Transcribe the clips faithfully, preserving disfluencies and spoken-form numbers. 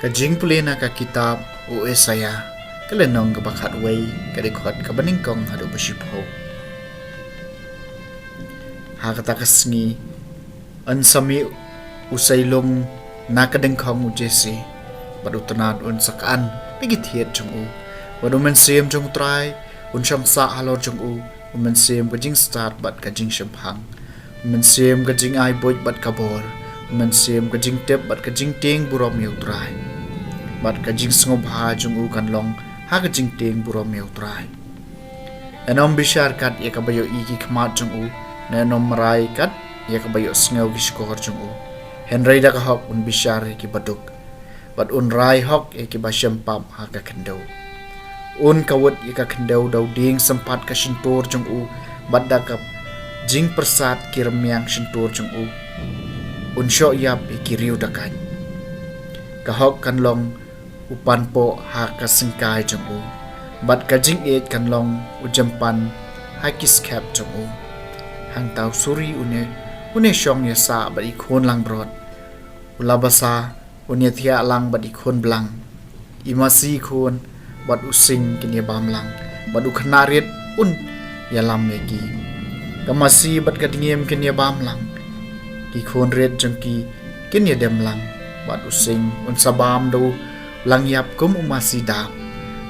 Ka jingpule na ka kitab u Isaiah, ka lynnong kaba khatwei, ka dkhot kaba nyngkong haduh ba shiphew. Ha kata ka sngi, yn sa mih u seilung na ka dyngkhong u Jesse, bad u tnat un sa kan na ki thied jong u, bad u mynsiem jong u Trai un shong sah halor jong u, u mynsiem ka jingstad bad ka jingshemphang, u mynsiem ka jingai buit bad ka bor, u mynsiem ka jingtip bad ka jingtieng burom ïa u Trai, bad ka jingsngewbha jong u kan long ha ka jingtieng burom ïa u Trai. Yn ym bishar kat ïa kaba ïohi ki khmat jong u, ne yn ym rai kat ïa kaba ïohsngew ki shkor jong u. Hynrei da ka hok un bishar ïa kiba duk, bad un rai hok ïa kiba shem pap ha ka khyndew. Un kawut ïa ka khyndew da u dieng sympat ka shyntur jong u, bad da ka jingpyrsad ki rmiang shyntur jong u un shoh ïap ïa ki riew dakait. Ka hok kan long u panpoh ha ka syngkai jong u, bad ka jingïeit kan long u jempan ha ki skep jong u. Hangta u suri une, une shong ïasah bad i khun langbrot. U labasa une thiah lang bad i khun blang. I masi khun bad u sing kin ïabam lang, bad u khynnah rit un ïalam ïa ki. Ka masi bad ka dngiem kin ïabam lang. Ki khun rit jong ki kin ïadem lang, bad u sing un sa bam da u langïap kum u masi dap.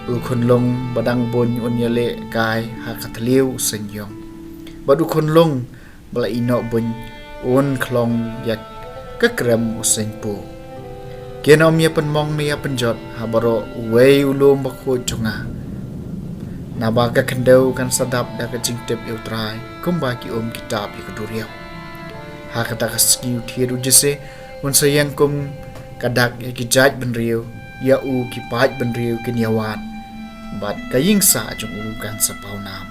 U khunlung ba dang buiñ un ïaleh kai ha ka thliew u seng ïong, bad u khunlung ba la ïehnoh buiñ un khlong ïa ka krem u seng puh. Kin ym ïa pynmong ne ïa pynjot ha baroh uwei u lum bakhuid jong nga. Naba ka khyndew kan sa dap da ka jingtip ïa u Trai, kumba ki um ki tap ïa ka duriaw. Ha kata ka sngi u thied u Jesse un sa ïeng kum ka dak ïa ki jaid bynriew, ïa u ki paid bynriew kin ïawad, bad ka ïing sah jong u kan sa paw nam.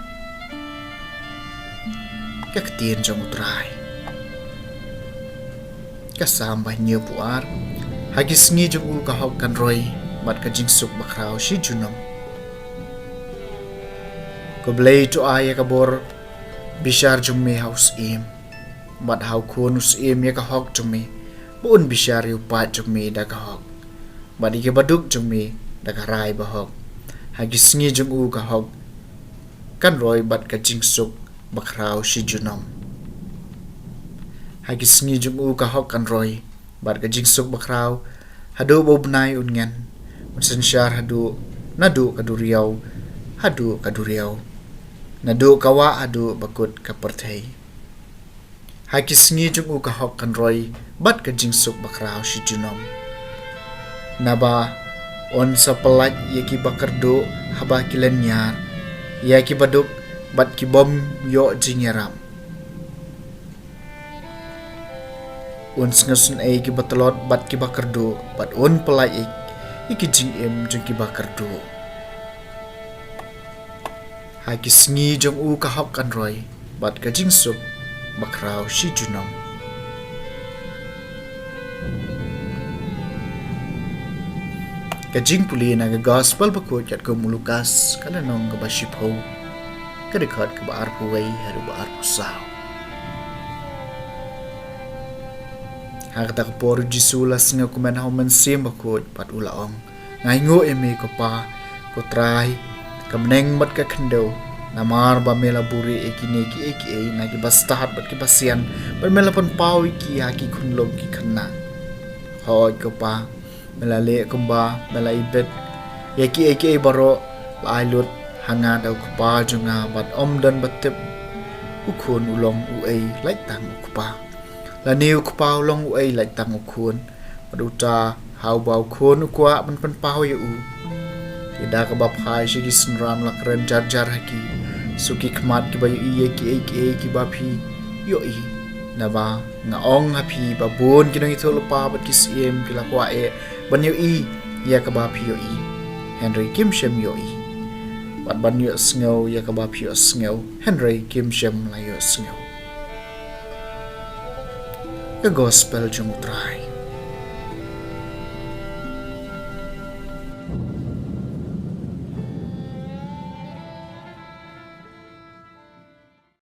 Ka ktien jong u Trai. Ka Salm ba hynñiewphew ar. Ha ki sngi jong u ka hok kan roi, bad ka jingsuk bakhraw shi junom. Ko Blei, to ai ïa ka bor bishar jong me ha u syiem, bad ha u khun u syiem ïa ka hok jong me, ba un bishar ïa u paid jong me da ka hok, bad ïa ki baduk jong me da ka rai bahok. Ha ki sngi jong u ka hok kan roi bad ka jingsuk bakhraw shi junom. Ha ki sngi jong u ka hok kan roi bad ka jingsuk bakhraw, haduh ba u bnai un ngen, un synshar haduh, naduh ka duriaw haduh ka duriaw, naduh ka wah haduh ba kut ka pyrthei. Ha ki sngi jong u ka hok kan roi bad ka jingsuk bakhraw shi junom. Naba un sa pyllait ïa ki bakyrduh haba ki lyniar, ïa ki baduk bad ki bym ïoh jingïarap. Un sngewsynei ki batlot bad ki bakyrduh, bad un pyllait ïa ki jingim jong ki bakyrduh. Ha ki sngi jong u ka hok kan roi bad ka jingsuk bakhraw shi junom. Ka jingpule na ka Gospel bakhuid katkum u Lukas, ka lynnong kaba shiphew, ka dkhot kaba arphew wei haduh ba arphew saw. Ha kata ka por u Jisu u la sngewkmen ha u Mynsiem Bakhuid bad u la ong, Nga ainguh ïa me ko Pa, ko Trai ka bneng bad ka khyndew, namar ba me la buhrieh ïa kine kiei kiei na kiba stad bad kiba sian, bad me la pynpaw ïa ki ha ki khunlung ki khynnah. Hooid ko Pa, me la leh kumba me la ibit ïa kiei kiei baroh la ai lut ha nga da u Kpa jong nga, bad ym don ba tip u Khun u long uei lait tang u Kpa, lane u Kpa u long uei lait tang u Khun, bad uta ha uba u Khun u kwah ban pynpaw ïa u. Te da kaba phai sha ki synran u la kren jar jar ha ki, Suki khmat kiba ïohi ïa kiei kiei kiba phi ïohi. Naba nga ong ha phi ba bun ki nongïathuhlypa bad ki syiem ki la kwah eh ban ïohi ïa kaba phi ïohi, hynrei kim shym ïohi, bad ban ïohsngew ïa kaba phi ïohsngew, hynrei kim shym la ïohsngew. Ka Gospel jong u Trai.